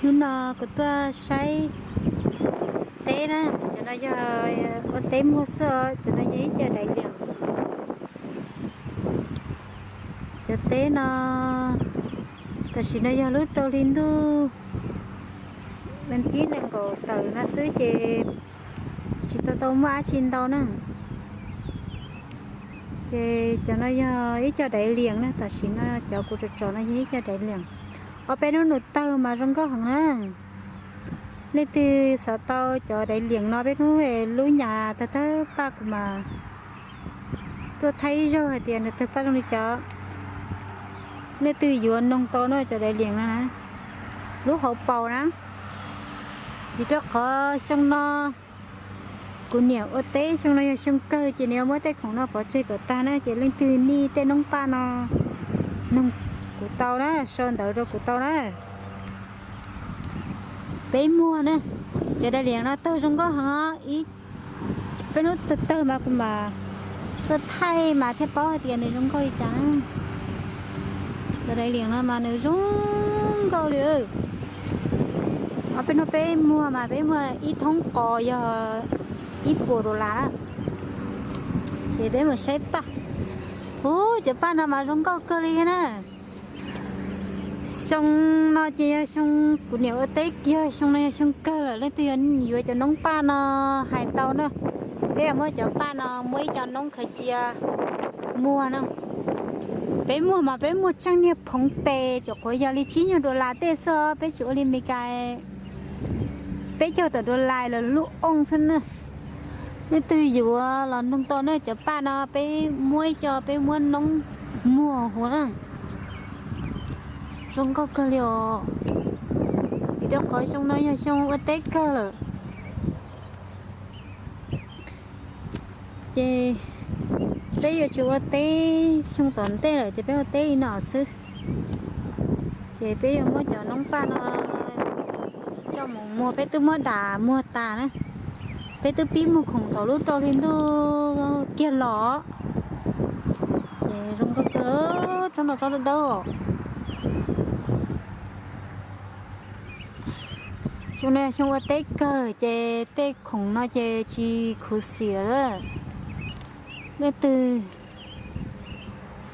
Hnub no kuv tuaj saib teb na, cov no yog ua teb muag xwb os, cov no yog ib co daiv liam. Cov teb no tam sim no yog lub rau hli ntuj vas thib nees nkaum tawm no xwb ces tsis tau tau muaj dab tsi ntau na. Ces cov no yog ib co daiv liam na, tam sim no cov kuv tsom tsom no yog ib co daiv liam. Ob peb hnub nws tawg mas zoo nkauj heev na. Leej twg xav tau cov daiv liam no peb hnub lub nyam tawg tawg paj kuv mas tuaj thaij ib zaug hais tias nws tawg paj zoo li cas. Leej twg yuav noog tau no cov daiv liam no na, lub hauv paus na. Vim rau qhov xyoo no kuv niam ua teb, xyoo no yog xyoo kawg ces nws yuav muab tej khoom no pov tseg kom tag na, ces leej twg nij tej noob paj no noog kuv tau na, sau ntawv rau kuv tau na. Peb muag na, cov daiv liam no tawg zoo nkauj heev os. Ib peb hnub tawg tawg mas kuv mam tuaj thaij mas thiaj paub hais tias nws zoo nkauj li cas na. Cov daiv liam no mas nws zoo nkauj li. Ob peb hnub peb muag mas peb muag ib thoob qos yog ib puas dollar na. Ces peb mus saib paj. Ub, cov paj no mas zoo nkauj kawg li thiab na. Xyoo no ces yog xyoo kuv niam ua teb kiag, xyoo no yog xyoo kawg lawm, leej twg yuav cov noob paj no hais tau na. Peb yuav muab cov paj no muab ib co noob khaws cia muag na. Peb muag mas peb muag tseej niag phoov tes, cov qhuav yog li tsib nyuag dollar tej xwb, peb tsis ua li Meskas peb caug tawm dollar lawv lub ooj xwb na. Leej twg yuav los noog tau na, cov paj no peb muab ib co peb muab noob muag huv na. Zoo nkauj kawg li os. Vim rau qhov xyoo no yog xyoo ua teb kawg lawm. Ces peb yuav tsis ua teb xyoo tom ntej lawm ces peb ua teb li no xwb. Ces peb yuav muab cov noob paj no coj mus muag, peb twb muab dam muag tas na. Peb twb pib muag khoom thaum lub rau hli ntuj kiag los. Ces zoo nkauj kawg, tsob no tsob dawb dawb os. Xyoo no xyoo ua teb kawg ces tej khoom no ces tsis khuv xim lawm. Leej twg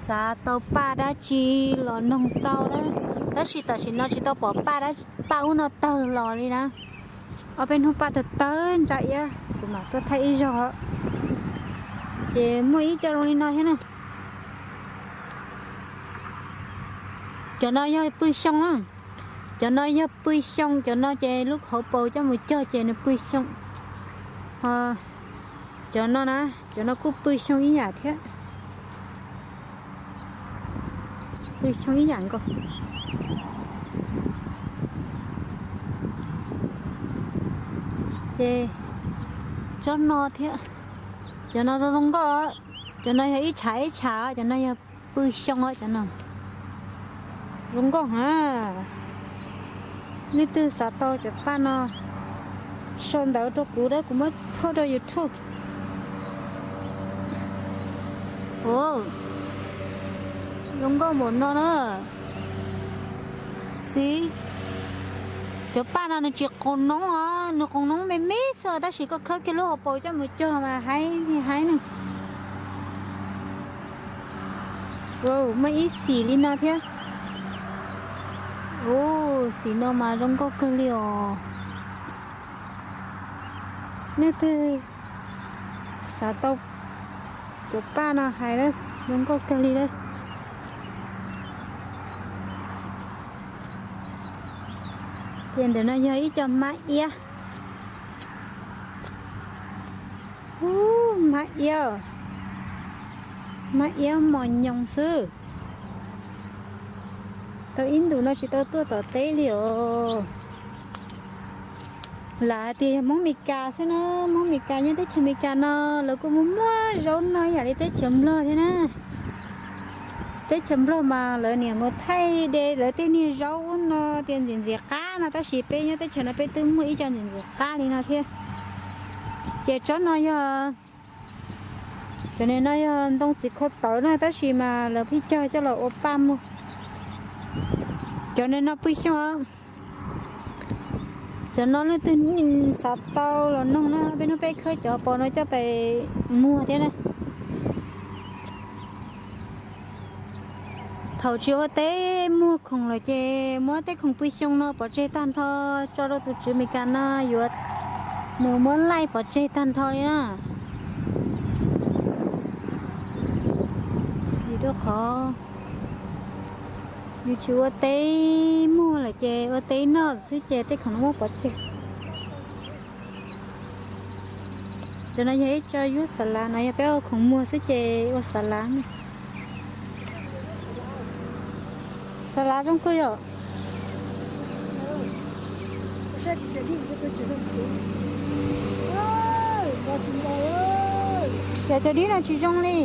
xav tau paj dab tsi los noog tau na, tab sis tam sim no tsis tau pom paj, paj ub no tawg los li na. Ob peb hnub paj tawg tawg ntsa iab, kuv mam tuaj thaij ib zaug. Ces muaj ib co zoo li no thiab na. Cov no yog pw xyoo na. Cov no yog pw xyoo, cov no ces lub hauv paus coj mus cog ces nws pw xyoo. Cov no na, cov no kuj pw xyoo ib yam thiab. Pw xyoo ib yam nkaus. Ces tsob no thiab, cov no zoo zoo nkauj. Cov no yog ib tshav ib tshav, cov no yog pw xyoo, cov no zoo nkauj ha. Leej twg xav tau cov paj no sau ntawv rau kuv, kuv muab post rau YouTube. Zoo nkauj npaum no na. Xib, cov paj no nws tsis qoos noob os, nws qoos noob me me xwb tab sis koj khawb kiag lub hauv paus coj mus cog mas haib li haib ne. Muaj ib xim li no thiab. Ub, xim no mas zoo nkauj kawg li os. Leej twg xav tau cov paj no hais lawm, zoo nkauj kawg li lawm. Ces ntawm no yog ib co hmab iab. Ub, hmab iab, hmab iab mos nyoos xwb. Tau ib ntus no tsis tau tuaj tom teb li os. Lam hais tias yog Hmoob Meskas xwb na, Hmoob Meskas nyob teb chaws Meskas no lawv kuj muaj muaj zaub no ib yam li teb chaws Nplog thiab na. Teb chaws Nplog mas lawv niam mus thaij de lawv tej niag zaub ub no tias ntxim ntxim qab no, tab sis peb nyob teb chaws no peb twb muaj ib co ntxim ntxim qab li no thiab. Ces tsob no yog, cov no yog ntoo txiv khau tawv na, tab sis mas lawv pheej cog coj los ua paj muag. Cov no pw xyoo os. Cov no leej twg xav tau los noog na, peb hnub peb khawb cov pos no coj pes muag thiab na. Thaum tsis ua teb muag khoom lawm ces muab tej khoom pw xyoo no pov tseg tag nrho tso rau tus tswv Meskas no yuav mus muab laij pov tseg tag nrho li na. Vim rau qhov yus tsis ua teb muag lawm ces ua teb noj xwb ces tej khoom no muab pov tseg. Cov no yog ib co yub xav lav no, yog peb ua khoom muag xwb ces ua xav lav na. Xav lav zoo kawg yom. Cov cov dib no tsis zoo li.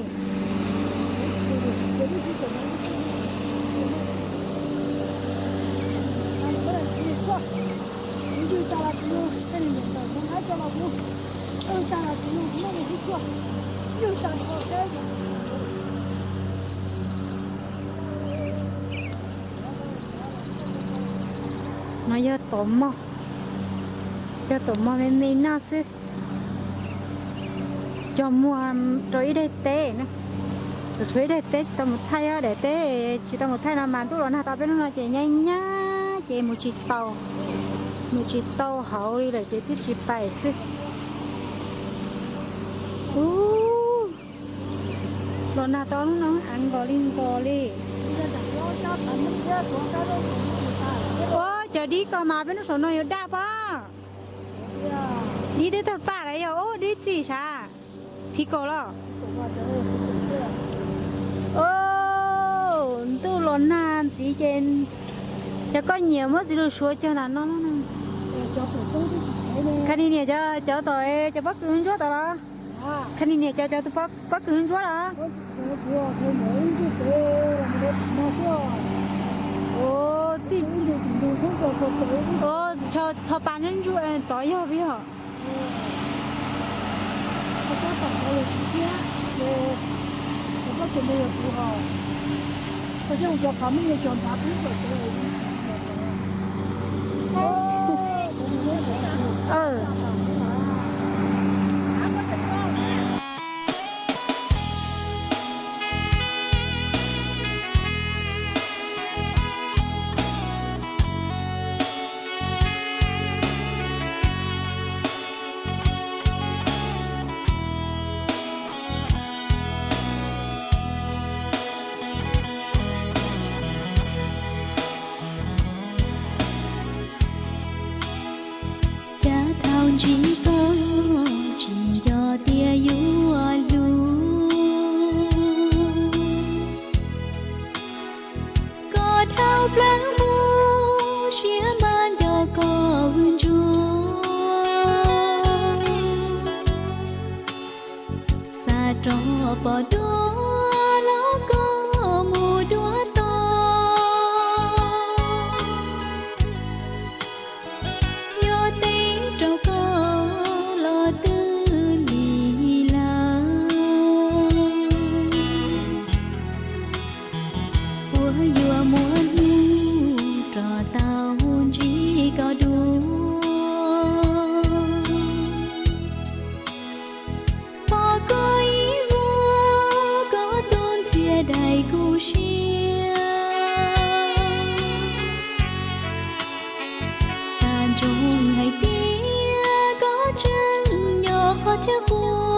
No yog taum mog, cog taum mog me me noj xwb. Cog muag rau ib daim teb na, tshuav ib daim teb tsis tau mus thaij, daim teb tsis tau mus thaij no mas ntuj los nag tau peb hnub no ces nyab nyab ces mus tsis tau, mus tsis tau hauv li lawm ces twb tsis pais xwb. Ub, los nag tau hnub no av nkaus li nkaus li. Ua cov dib ko mas peb hnub saum no yuav daj pob. Dib twb tawg paj lawm yog ub dib txim sav. Phiv kaum los. Ntuj los nag ntxiv ces cov koj nyiam muab txiv lws suav cog nram no. Khas nis niam cov, cov tom cov pob kws ntsuab tom los? Khas nis niam cov, cov pob kws ntsuab los? Txhos pas ntsuab ntsuab tod yog peb yog. Cas thaum ntsib koj tsis nco tias yuav hlub. Koj dhau plaws mus siab mas nco koj vwm ntsuab. Xa rov pom dua los koj mus dua tod. Yuav teb rau koj los twb lig lawm. Puas yuav muaj hnub rov tau ntsib koj dua? Pom koj ib vuag koj tus ntxhiab daim kuj siab. Xav ntsoov hais tias koj tseem nyob qhov chaw quaj.